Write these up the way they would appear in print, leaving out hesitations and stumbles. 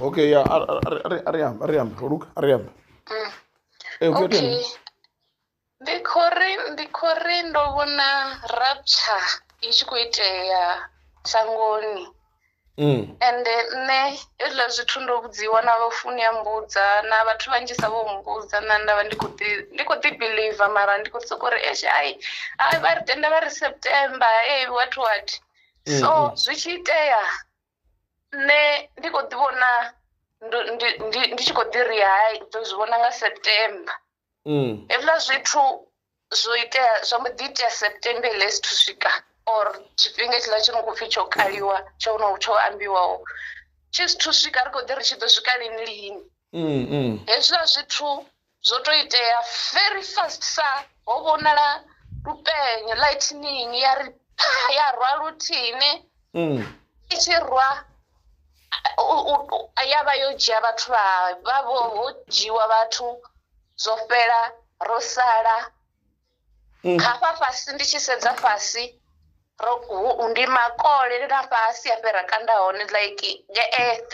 Okay, ya, a ri ambe, a ri ambe, luka, a ri ambe. Ee, u Okay, ndi khou ri ndo vhona rapture i tshi khou itea shangoni. Ende nṋe hezwiḽa zwithu ndo vhudziwa na vhafuni ya mbudza na vhathu vhanzhisa vho mbudza, nṋe nda vha ndi khou ḓi believer, mara ndi khou soko ri eish, ai ai, vha ri tenda vha ri September, hey, what what. So zwi tshi itea nṋe ndi khou ḓi vhona ndi tshi khou ḓi ri hai, ḓo zwi vhona nga September. Hezwiḽa zwithu zwo itea, zwa mbo ḓi itea September iḽa i sithu swika, or tshifhinga hetshiḽa tsho no khou pfhi tsho kaliwa, tsho no tsho ambiwaho tshi sithu swika, ri khou ḓi ri tshi ḓo swika lini lini. Hezwiḽa zwithu zwo to itea very fast, sa ho vhonala lupenyo, lightning ya ri pha, ya rwa luthihi ne. I tshi rwa ya vha yo dzhia vhathu vha vho ho dzhiwa vhathu, zwo fhela, ro sala. Hafha fhasi ndi tshi sedza fhasi ro ndi makole na fhasi hafhe ra kanda hone, like nge earth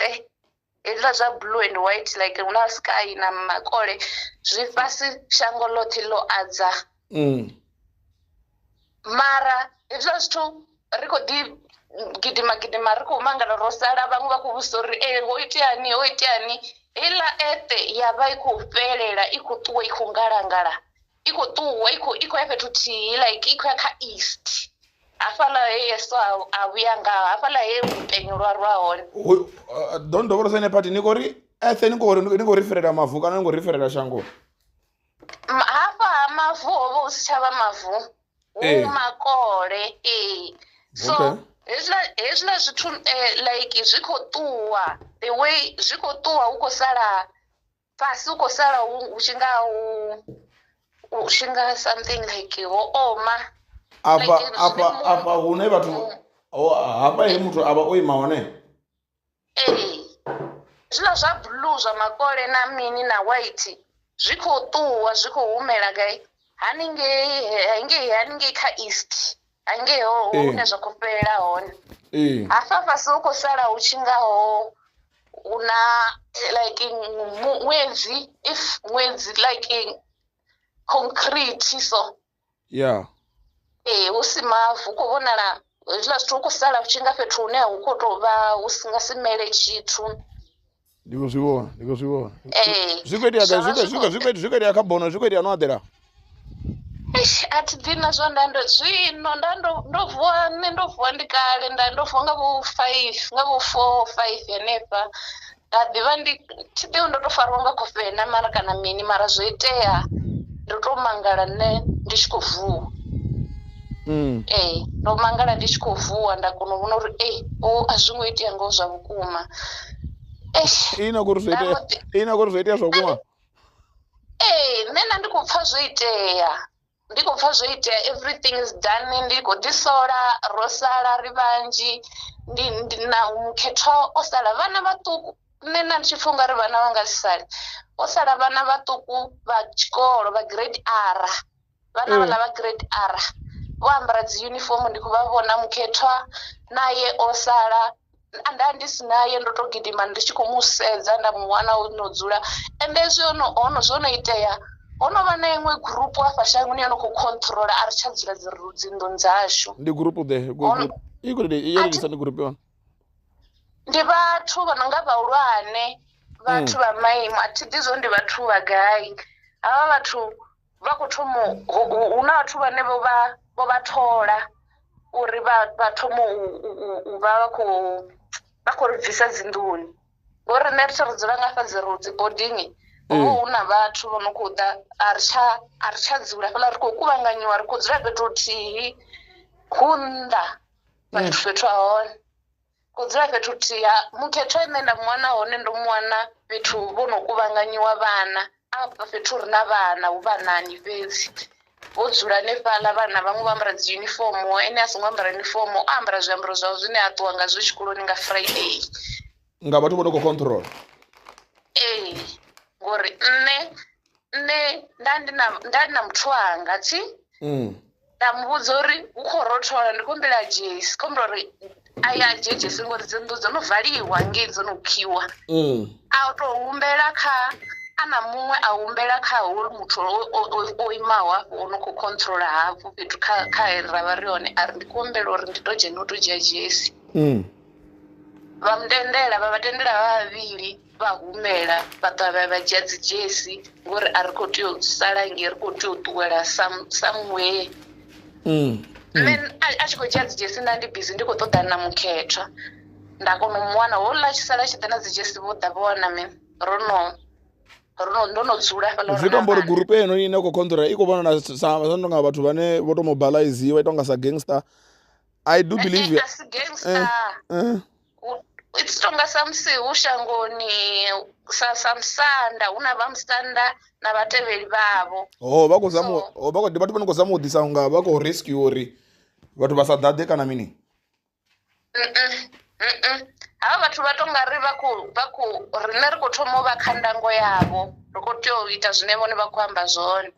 hezwiḽa zwa blue and white, like hu na sky na makole zwi fhasi, shango ḽoṱhe ḽo adza. Mara hezwiḽa zwithu ri khou ḓi gidima gidima, ri khou mangala, ro sala, vhaṅwe vha khou vhudzisa uri e ho iteani, ho iteani. Heiḽa earth ya vha i khou fhelela, i khou ṱuwa, i khou ngalangala, i khou ṱuwa, i khou ya fhethu thihi, like i khou ya kha east, hafhaḽa he Yesu a vhuya ngaho, hafhaḽa he lupenyo lwa rwa hone. Don dovholosa ene party, ni khou ri earth, ni khou referela mavu kana ni khou referela shango? Hafha ha mavu ho vha hu si tshavha mavu, hu makole, ee. So hezwiḽa zwithu like zwi khou ṱuwa, the way zwi khou ṱuwa, hu khou sala fhasi, hu khou sala hu tshi nga hu tshi nga something like ho oma. Afha Like, afha afha hune vhathu hafha he muthu avha o ima hone. Ee, hezwiḽa zwa blue zwa makole na mini na white zwi khou ṱuwa, zwi khou humela gai, haningei hangei, haningei kha east hangei ho hune zwa khou fhelela hone. Hafha fhasi hu khou sala hu tshi ngaho hu na like ṅwedzi, if ṅwedzi, like concrete so. Ee, hu si mavu, hu khou vhonala hezwiḽa zwithu, hu khou sala hu tshi nga fhethu hune hu khou tou vha hu si nga si mele tshithu. Ndi khou zwi vhona, ndi khou zwi vhona. Ee. Zwi khou itea Zwa gai? vha zwi Zwi khou itea kha bono, zwi khou itea no aḓela? Eish, a thi ḓi na zwo nda ndo zwino nda ndo ndo vuwa, nṋe ndo vuwa ndi kale, nda ndo vuwa nga vho 5, nga vho 4 5 henefha, nda ḓivha ndi thi ḓivhi ndo to fariwa nga khofhe na mara kana mini, mara zwo itea ndo to mangala nṋe ndi tshi khou vuwa. Ee, ndo mangala ndi tshi khou vuwa, nda kona u vhona uri e o a zwi ngo itea ngoho zwa vhukuma. Eish. Ina khori zwo itea, ina khori zwo itea zwa vhukuma. Ee, nṋe nda ndi khou pfha zwo itea, ndi khou pfha zwo itea, everything is done, ndi khou ḓi sola, ro sala ri vhanzhi, ndi na mukhethwa o sala vhana vhaṱuku, nṋe nda ndi tshi pfha ungari vhana vha nga si sale, ho sala vhana vhaṱuku vha tshikolo vha grade R, vhana vhaḽa vha grade R vho ambara dzi uniform, ndi khou vha vhona. Mukhethwa naye o sala, nda ndi si naye, ndo to gidima ndi tshi khou mu sedza, nda mu wana o no dzula. Ende hezwi hono zwo no itea, ho no vha na iṅwe gurupu hafha shangoni yo no khou controla, a ri tsha dzula dzinḓuni dzashu. Ndi gurupu ḓe? I khou A i ndi gurupu yone? Ndi vhathu vha no nga vhahulwane, vhathu vha maimo, a thi ḓi zwo ndi vhathu vha gai havha vhathu vha khou thoma hu na vhathu vhane vho vha thola uri vha thome u vha vha khou ri bvisa dzinḓuni, ngori riṋe ri tshi ri dzula nga hafha dzi boarding, hu vha hu na vhathu vho no khou ḓa, a ri tsha dzula fhaḽa, ri khou kuvhanganyiwa, ri khou dzula fhethu huthihi, hu nnḓa fhethu ha hone khou dzula fhethu huthihi. Ha mukhethwa ine nda mu wana hone, ndo mu wana fhethu vho no kuvhanganyiwa vhana, afha fhethu hu re na vhana, hu vhanani fhedzi vho dzula hanefhaḽa, vhana vhaṅwe vho ambara dzi uniform, ene a songo ambara uniform, o ambara zwiambaro zwawe zwine a ṱuwa ngazwo tshikoloni nga Friday. Nga vhathu vho no khou control? Ee, ngori nṋe nda ndi na muthu wanga tsi, nda mu vhudza uri hu khou rothola, ndi khou humbela dzhesi, khou humbela uri a ya dzhie dzhesi ngori dzi nnḓu dzo no valiwa ngei dzo no khiwa. A to humbela kha ana muṅwe a humbela kha hoyu muthu o imaho hafho o no khou controla hafho fhethu kha he ra vha ri hone, a ri ndi khou humbela uri ndi to dzhena u to dzhia dzhesi. Vha mutendela, vha vha tendela vha vhavhili vha humela vha ṱuwa vha dzhia dzi dzhesi ngori a ri khou tea u sala ngei, ri khou tea u ṱuwela somewhere. Nṋe a tshi khou dzhia dzi dzhesi nda ndi busy ndi khou ṱoḓana na mukhethwa, nda kona u mu wana houḽa a tshi sala a tshi ḓa na dzi dzhesi vho ḓa vho wana mini ro no ndo no dzula hafhaḽa. Zwi to amba uri gurupu eno ine khou controla i khou vhona sa nga vhathu vhane vho to mobiliziwa, i tonga sa gangster. I do believe a si gangster. It's tonga sa musi hu shangoni sa musanda, hu na vha musanda na vhatevheli vhavho. Vha khou zama, vha khou vhathu vha no khou zama u ḓisa unga vha khou rescue uri vhathu vha sa ḓaḓe kana mini. Havha vhathu vha tonga ri vha khou riṋe ri khou thoma u vha kha ndango yavho, ri khou tea u ita zwine vhone vha khou amba zwone.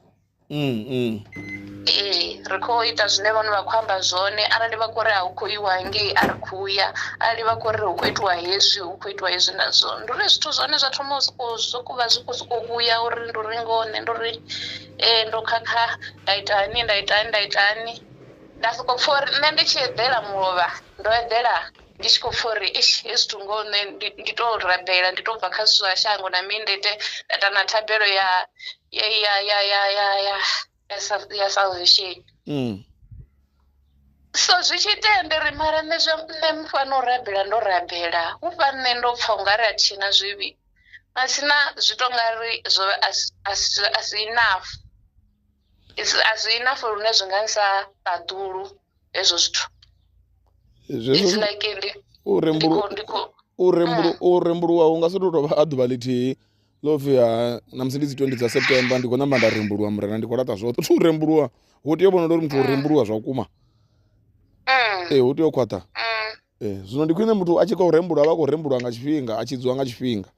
Ee, ri khou ita zwine vhone vha khou amba zwone. Arali vha khou ri a hu khou iwa ngei, a ri khou ya. Arali vha khou ri hu khou itiwa hezwi, hu khou itiwa hezwi nazwo. Ndi uri zwithu zwone zwa thoma u sokou vha zwi khou sokou vhuya uri ndi uri ngoho nṋe ndi uri ndo khakha, nda itani nda itani nda itani. Nda sokou pfha uri nṋe ndi tshi eḓela mulovha, ndo eḓela ndi tshi khou pfha uri eish hezwi zwithu ngoho nṋe ndi to rabela, ndi to bva kha zwithu zwa shango na mini, nda ite nda ita na thabelo ya ya ya ya ya ya ya ya salvation. So zwi tshi itea ndi ri mara nṋe zwa nṋe mufana u rabela ndo rabela, hu fha nṋe ndo pfha ungari a thina zwivhi, asina zwi to nga ri zwo a si enough. A si enough lune zwi nga nsa ṱaḓulu hezwo zwithu. It's like u rembuluwa hu nga si tou vha a ḓuvha ḽithihi ḽo pfhi ha na musi ndi dzi 20 dza September ndi khou namba nda rembuluwa murena ndi khou laṱa zwoṱhe. Thi u rembuluwa hu tea u vhonala uri muthu u rembuluwa zwa vhukuma. Ee, hu tea u khwaṱha. Zwino ndi khwine muthu a tshi khou rembuluwa vha khou rembuluwa nga tshifhinga, a tshi dzula nga tshifhinga,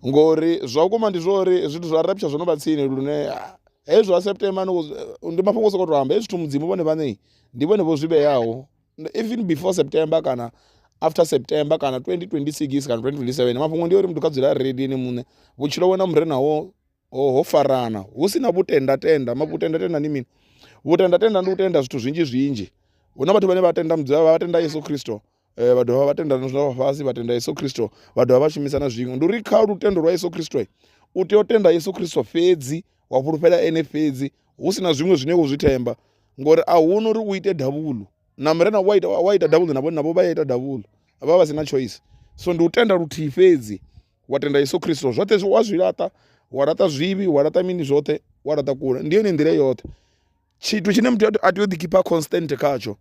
ngori zwa vhukuma ndi zwa uri zwithu zwa rapture zwo no vha tsini lune hezwi zwa September ndi mafhungo o sokou tou amba. Hezwi zwithu mudzimu vhone vhaṋe ndi vhone vho zwi vheaho even before September kana after September kana 2026 kana 2027. Mafhungo ndi uri muthu kha dzule a ready ene muṋe, vhutshilo vhawe na murena ho farana, hu si na vhutendatenda. Vhutendatenda ndi mini? Vhutendatenda ndi u tenda zwithu zwinzhi zwinzhi. Hu na vhathu vhane vha tenda Mudzimu, vha tenda Yesu Kristo, vha dovha vha tenda zwa fhasi, vha tenda Yesu Kristo, vha dovha vha shumisa na zwiṅwe. Ndi uri kha lutendo lwa Yesu Kristo u tea u tenda Yesu Kristo fhedzi, wa fhulufhela ene fhedzi, hu si na zwiṅwe zwine wo zwi themba, ngori a huna uri u ite davhulu na murena wa ita davhulu na vhone navho vha ya ita davhulu, vha vha si na choice. So ndi u tenda luthihi fhedzi, wa tenda Yesu Kristo, zwoṱhe wa zwi laṱa, wa laṱa zwivhi, wa laṱa mini zwoṱhe, wa laṱa kule. Ndi yone nḓila yoṱhe. Tshithu tshine muthu a tea u ḓi keeper constant khatsho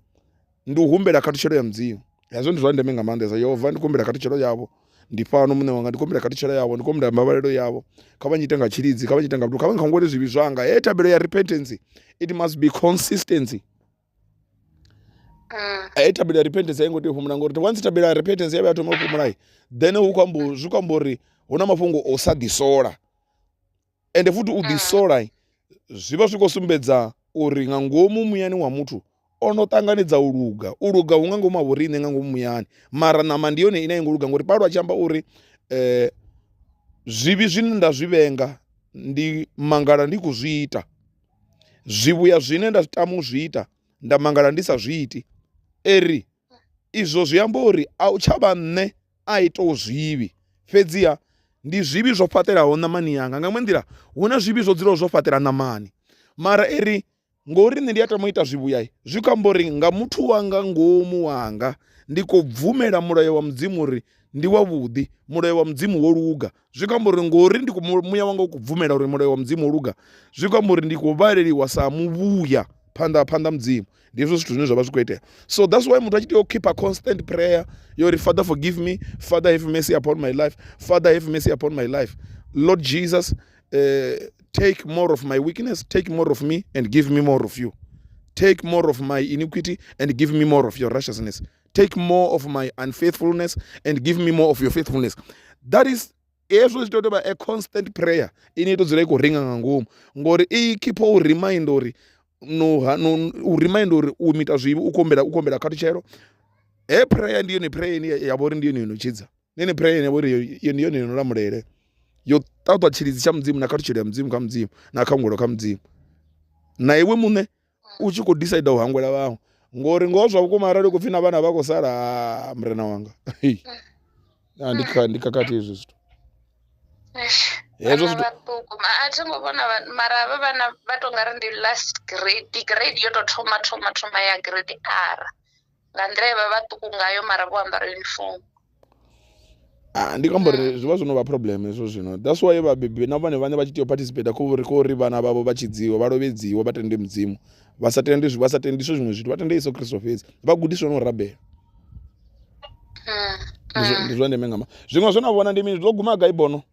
ndi u humbela khathutshelo ya Mudzimu. Hezwo ndi zwa ndeme nga maanḓesa. Yehova ndi khou humbela khathutshelo yavho, ndi fhano muṋe wanga, ndi khou humbela khathutshelo yavho, ndi khou humbela mbavhalelo yavho, kha vha nyite nga tshilidzi, kha vha nyite nga vhuthu, kha vha nkhangwele zwivhi zwanga. Heyi thabelo ya repentance it must be consistency. Heyi thabelo ya repentance a i ngo tea u fhumula, ngori once thabelo ya repentance ya vhuya ya thoma u fhumula, then hu khou amba, zwi khou amba uri hu na mafhungo o sa ḓisola. Ende futhi u ḓisola zwi vha zwi khou sumbedza uri nga ngomu muyani wa muthu o no ṱanganedza u luga. U luga hu nga ngomu ha vhoriṋe nga ngomu muyani, mara ṋama ndi yone ine a i ngo luga, ngori Paulo a tshi amba uri zwivhi zwine nda zwi vhenga ndi mangala ndi khou zwi ita, zwivhuya zwine nda tama u zwi ita nda mangala ndi sa zwi iti. Eri izwo zwi amba uri a u tsha vha nṋe a itaho zwivhi, fhedziha ndi zwivhi zwo fhaṱelaho ṋamani yanga. Nga iṅwe nḓila hu na zwivhi zwo dzulaho zwo fhaṱela ṋamani, mara eri ngori nṋe ndi a tama u ita zwivhuya, zwi khou amba uri nga muthu wanga ngomu wanga ndi khou bvumela mulayo wa Mudzimu uri ndi wavhuḓi, mulayo wa Mudzimu wo luga. Zwi khou amba uri ngori ndi khou muya wanga u khou bvumela uri mulayo wa Mudzimu wo luga, zwi khou amba uri ndi khou vhaleliwa sa muvhuya phanḓa phanḓa Mudzimu. Ndi hezwo zwithu zwine zwa vha zwi khou itea. So that's why muthu a tshi tea u keep a constant prayer yo uri Father forgive me, Father have mercy upon my life, Father have mercy upon my life, Lord Jesus take more of my weakness, take more of me and give me more of you, take more of my iniquity and give me more of your righteousness, take more of my unfaithfulness and give me more of your faithfulness. That is hezwo zwi tea u tou vha a constant prayer ine i to dzula i khou ringa nga ngomu, ngori i keep u remind uri no, no u remind uri u mita zwivhi, u khou humbela khathutshelo. He prayer ndi yone prayer ine ya vha uri ndi yone yo no tshidza, ndi yone prayer ine ya vha uri ndi yone yo no lamulele, yo ṱoḓa tshilidzi tsha mudzimu na khathutshelo ya mudzimu kha mudzimu na khangwelo kha mudzimu. Na iwe muṋe u tshi khou decide u hangwela vhaṅwe ngori ngoho zwa vhukuma arali u khou pfhi na vhana vha khou sala murena wanga ndi khakhathi hezwi zwithu. Hezwo zwithu vhaṱuku a thi ngo vhona mara havha vhana vha to nga ri ndi last grade, grade yo to thoma thoma thoma ya grade R nga nḓila ye vha vhaṱuku ngayo mara vho ambara uniform. Ah, ndi khou amba uri zwi vha zwo no vha problem hezwo zwino that's why vhabebi na vhone vhaṋe vha tshi tea u participate kha uri kha uri vhana vhavho vha tshidziwe vha lovhedziwe vha tende mudzimu vha sa tende vha sa tendiswe zwiṅwe zwithu vha tende Yesu Kristo fhedzi vha gudiswe no rabela ndi zwa ndeme nga maanḓa zwiṅwe zwe na vhona ndi mini zwo guma gai bono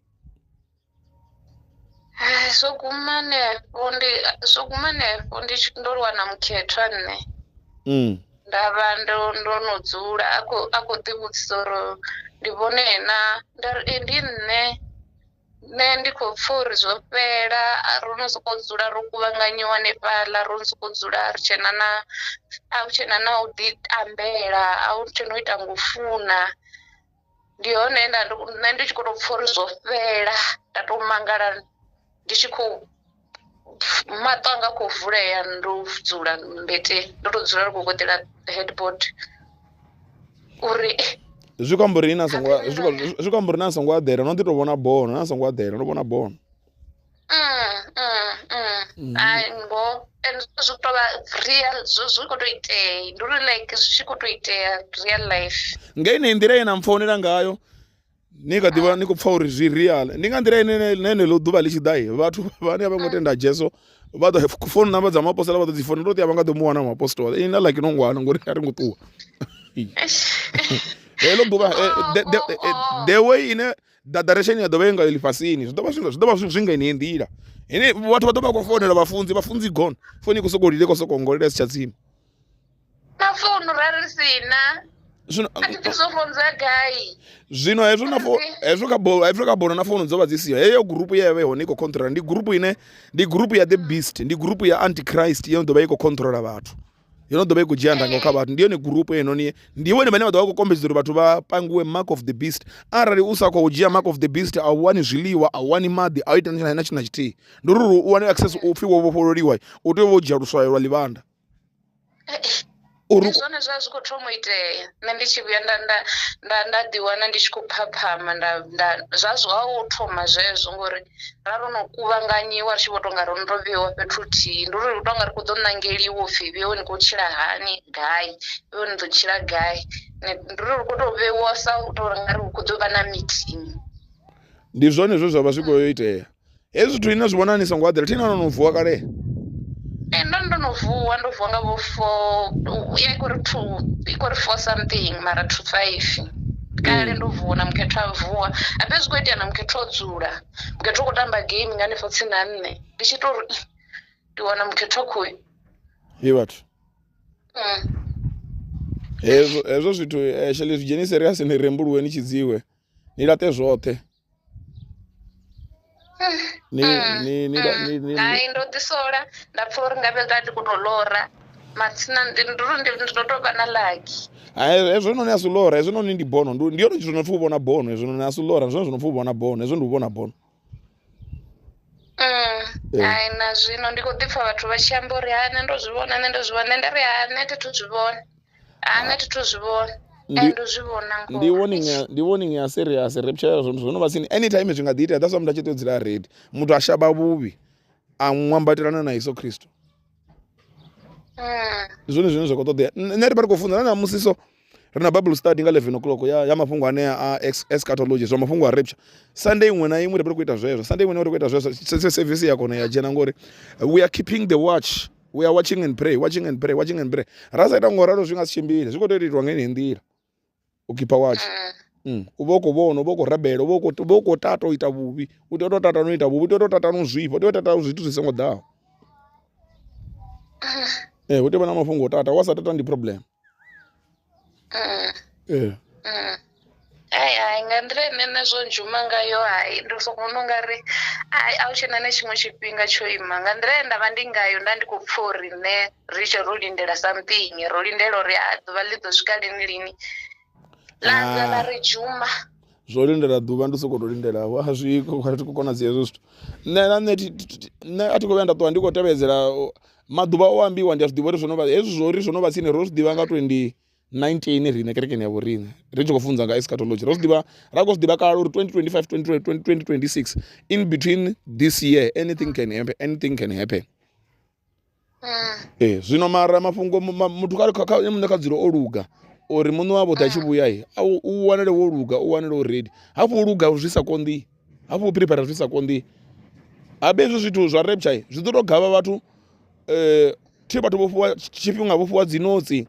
Zwo guma hanefho ndi zwo guma hanefho ndi ndo wana mukhethwa nṋe mm. nda vha ndo ndo no dzula a khou a khou ḓi vhudzisa uri ndi vhone na nda ri ee ndi nṋe nṋe ndi khou pfha uri zwo fhela ro no sokou dzula ro kuvhanganyiwa hanefhaḽa ro no sokou dzula ri tshena na a hu tshena na u ḓi ambela a hu tshena u ita ngo funa. Ndi hone he nda nṋe ndi tshi khou tou pfha uri zwo fhela nda tou mangala ndi tshi khou maṱo anga a khou vulea ndo dzula mmbeteni ndo tou dzula ri khou koḓela headboard uri zwi khou amba uri na songo zwi khou amba uri na songo eḓela no ḓi tou vhona bono na songo eḓela no vhona bono. Hai ngoho and zwi tou vha real zwi khou tou itea ndi uri like zwi tshi khou tou itea real life. Nga yeneyi nḓila ye na mpfounela ngayo ni kha ḓivha ni khou pfha uri zwi real ndi nga nḓila ine na heneḽo ḓuvha ḽi tshi ḓa vhathu vhane a vho ngo tenda Jesu vha ḓo phone number dza mapostola vha ḓo dzi founa ndo tea vha nga ḓo mu wana muapostola ini na like no ngwana ngori a ri ngo ṱuwa heḽo ḓuvha the way ine direction ya ḓo vha i ngayo ḽifhasini zwi ḓo vha zwi ḓo vha zwi nga yeneyi nḓila ine vhathu vha ḓo vha khou founela vhafunzi vhafunzi gone founu i khou sokou lila i khou sokou ngolela i si tsha tsima na founu ra ri sina zwino a thi pfi zwo funza gai zwino hezwo na fo hezwo kha bo hezwo kha bono na founu dzo vha dzi siho heyo group ye ya vha i hone i khou controla ndi group ine ndi group ya the beast ndi group ya antichrist yo ḓo vha i khou controla vhathu yo no ḓo vha i khou dzhia ndango kha vhathu ndi yone gurupu heinoni ndi vhone vhane vha ḓo vha khou kombedza uri vhathu vha pangiwe mark of the beast arali u sa khou dzhia mark of the beast a u wani zwiḽiwa a u wani maḓi a u ita na tshithu na tshithihi ndi uri u wane access u pfhi wo vhofhololiwa u tea u vha u dzhia luswayo lwa ḽivhanda uri ndi zwone zwa zwi khou thoma u itea nṋe ndi tshi vhuya nda nda nda nda ḓiwana ndi tshi khou phaphama nda nda zwa zwa u thoma zwezwo ngori ra ro no kuvhanganyiwa ri tshi vho tou nga ro no tou vheiwa fhethu huthihi ndi uri hu tou nga ri khou ḓo ṋangeliwa upfhi vheiwe ni khou tshila hani gai vheiwe ni ḓo tshila gai ndi uri ri khou tou vheiwa sa u tou nga ri hu khou ḓo vha na meeting. Ndi zwone zwe zwa vha zwi khou itea hezwi zwithu ni a zwi vhona ni songo eḓela thina no no vuwa kale. Ee ndo ndo no vuwa ndo vuwa nga vho four ya i khou ri two i khou ri four something mara to five kale ndo vuwa na mukhethwa a vuwa habe zwi khou itea na mukhethwa o dzula mukhethwa u khou tamba game nga hanefho tsini ha nṋe ndi tshi tou ri ndi wana mukhethwa khoyu He vhathu hezwo hezwo zwithu Shirley zwi dzheni serious ni rembuluwe ni tshidziwe ni laṱe zwoṱhe ni ni ni ni ni hai ndo ḓi sola nda pfha uri ngavhe nda ndi khou tou lora matsina ndi ndi ndi ndo tou vha na lucky hai hezwo noni a si lora hezwo noni ndi bono ndi yone zwithu no pfhi u vhona bono hezwo noni a si lora ndi zwone zwo no pfhi u vhona bono hezwo ndi u vhona bono Hai na zwino ndi khou ḓi pfha vhathu vha tshi amba uri ha nṋe ndo zwi vhona nṋe ndo zwi vhona nṋe nda ri ha nṋe thi thu zwi vhona ha nṋe thi thu zwi vhona ndo zwi vhona ngoho. Ndi warning ya ndi warning ya serious rapture zwo no vha tsini anytime zwi nga ḓi itea that's why muthu a tshi tea u dzula a ready muthu a shavha vhuvhi a ṅwambatelana na Yesu Kristo ndi zwone zwine zwa khou ṱoḓea nṋe ri vha ri khou funza na ṋamusi so ri na bible study nga 11 o'clock ya, ya mafhungo anea a eschatology zwa mafhungo a rapture sunday iṅwe na iṅwe ri vha ri khou ita zwezwo sunday iṅwe na iṅwe ri khou ita zwezwo service ya kona ya dzhena ngori we are keeping the watch we are watching and pray watching and pray watching and pray ra sa ita ngo ralo zwi nga si tshimbile zwi khou tea u itwa nga yeneyi nḓila u keeper watch mm. U vha u khou vhona u vha u khou rabela u vha u khou tata u ita vhuvhi u tea u tou tata no ita vhuvhi u tea u tou tata no zwifha u tea u tata zwithu zwi songo ḓaho ee hu tea u vha na mafhungo o tata wa sa tata ndi problem ee. Hai hai, nga nḓila ine nṋe zwo ndzhuma ngayo, hai ndo soko vhona ungari hai a hu tshena na tshiṅwe tshifhinga tsho ima. Nga nḓila ye nda vha ndi ngayo nda ndi khou pfha uri nṋe ri tshe ro lindela something, ro lindela uri a ḓuvha ḽi ḓo swika lini lini, ḽa ḓa ḽa ri dzhuma. Zwo lindela ḓuvha ndi sokou tou lindela a zwi khou konadzea hezwo zwithu. Nṋe na nṋe nṋe a thi khou vhuya nda ṱuwa ndi khou tevhedzela maḓuvha o ambiwa, ndi a zwi ḓivha uri zwo no vha hezwi zwo uri zwo no vha tsini ro zwi ḓivha nga 2019 riṋe kerekeni ya vhoriṋe ri tshi khou funza nga eschatology, ro zwi ḓivha ra khou zwi ḓivha kale uri 2025 2026 in between this year anything can happen, anything can happen. Ee zwino mara mafhungo muthu kha muṋe kha dzule o luga uri muṋe wavho ḓa tshi vhuya u wanale wo luga, u wanale u ready. Hafhu u luga zwi sa konḓi, hafhu u prepare zwi sa konḓi. Habe hezwi zwithu zwa rapture zwi ḓo tou gavha vhathu thi vhathu vho fhiwa tshifhinga vho fhiwa dzi notsi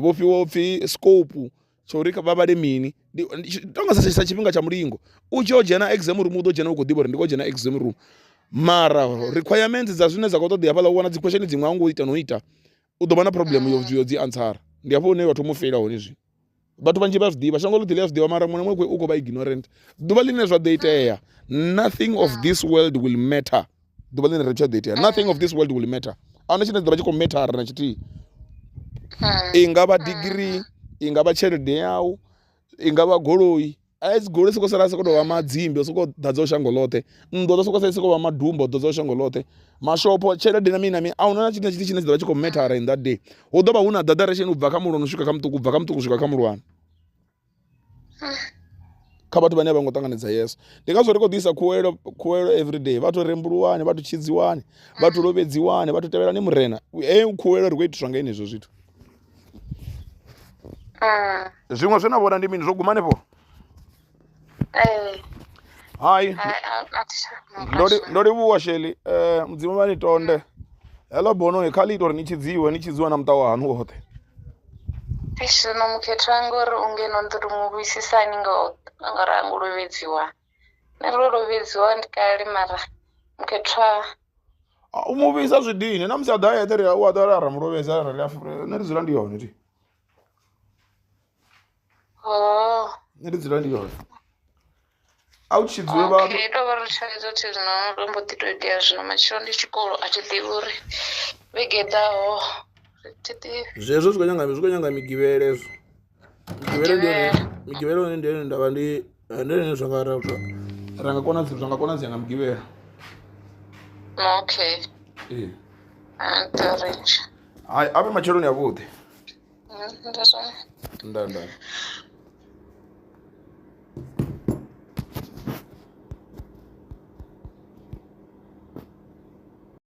vho fhiwa upfhi scope tsho uri vha vhale mini, ndi tonga sa tshifhinga tsha mulingo u tshi yo dzhena exam room u ḓo dzhena u khou ḓivha uri ndi khou dzhena exam room, mara requirements dza zwine dza khou ṱoḓea hafhaḽa u wana dzi question dziṅwe a u ngo ita no ita u ḓo vha na problem yo yo dzi answera. Ndi hafho hune vha thoma u feila hone zwino. Vhathu vhanzhi vha zwi ḓivha, shango ḽoṱhe ḽi a zwi ḓivha mara muṅwe na muṅwe u khou vha ignorant. Ḓuvha ḽine zwa ḓo itea nothing of this world will matter, ḓuvha ḽine rapture ya ḓo itea nothing of this world will matter, ahuna tshine tsha ḓo vha tshi khou matter na tshithihi. I nga vha degree, i nga vha tshelede yau, i nga vha goloi, a dzi goloi soko sala a sokou tou vha madzimbi o sokou ḓadzaho shango ḽoṱhe, nnḓu ḓo sokou sala i sokou vha madumba o ḓadzaho shango ḽoṱhe, mashopho, tshelede na mini na mini, a huna na tshithu na tshithihi tshine tsha ḓo vha tshi khou methara in that day. Hu ḓo vha hu na direction u bva kha muhulwane u swika kha muṱuku, u bva kha muṱuku u swika kha muhulwane kha vhathu vhane a vho ngo ṱanganedza Yesu. Ndi ngazwo ri khou ḓisa khuwelelo khuwelelo everyday, vhathu rembuluwani, vhathu tshidziwani, vhathu lovhedziwani, vhathu tevhelani murena. Heyo khuwelelo ri khou itiswa nga henezwo zwithu. Zwiṅwe zwe na vhona ndi mini zwo guma hanefho? Ee. Hai, Hai, a thi tsha ndo livhuwa Sheli, mudzimu vha ni tonde. Heḽo bono kha ḽi ita uri ni tshidziwe, ni tshidziwe na muṱa wa haṋu woṱhe. Eish, zwino mukhethwa ngori u ngeno ndi ḓo to mu vhuisisani ngauri a ngo lovhedziwa. Nṋe ro lovhedziwa ndi kale mara mukhethwa U mu vhuisa zwi dini na musi a ḓa a eṱhe ri u a ḓa ra mu lovhedza arali a nṋe ndi dzula ndi hone thi. Oh. Nṋe ndi dzula ndi hone. A u tshidziwe vhathu. Okay, tovha ri thaidzo thi zwino ro mbo ḓi to itea zwino matshelo ndi tshikolo a thi ḓivhi uri vhege i ḓaho thi ḓivhi. Zwezwo zwi khou nyanga zwi khou nyanga migivhela hezwo. Migivhela ndi yone migivhela yone ndi yone ndavha ndi ndi yone zwa nga ra nga konadzea zwa nga konadzea nga mugivhela. Okay. Ee. Ndi arrange. Hai avhe matsheloni avhuḓi. Ndi zwone. Ndaa ndaa.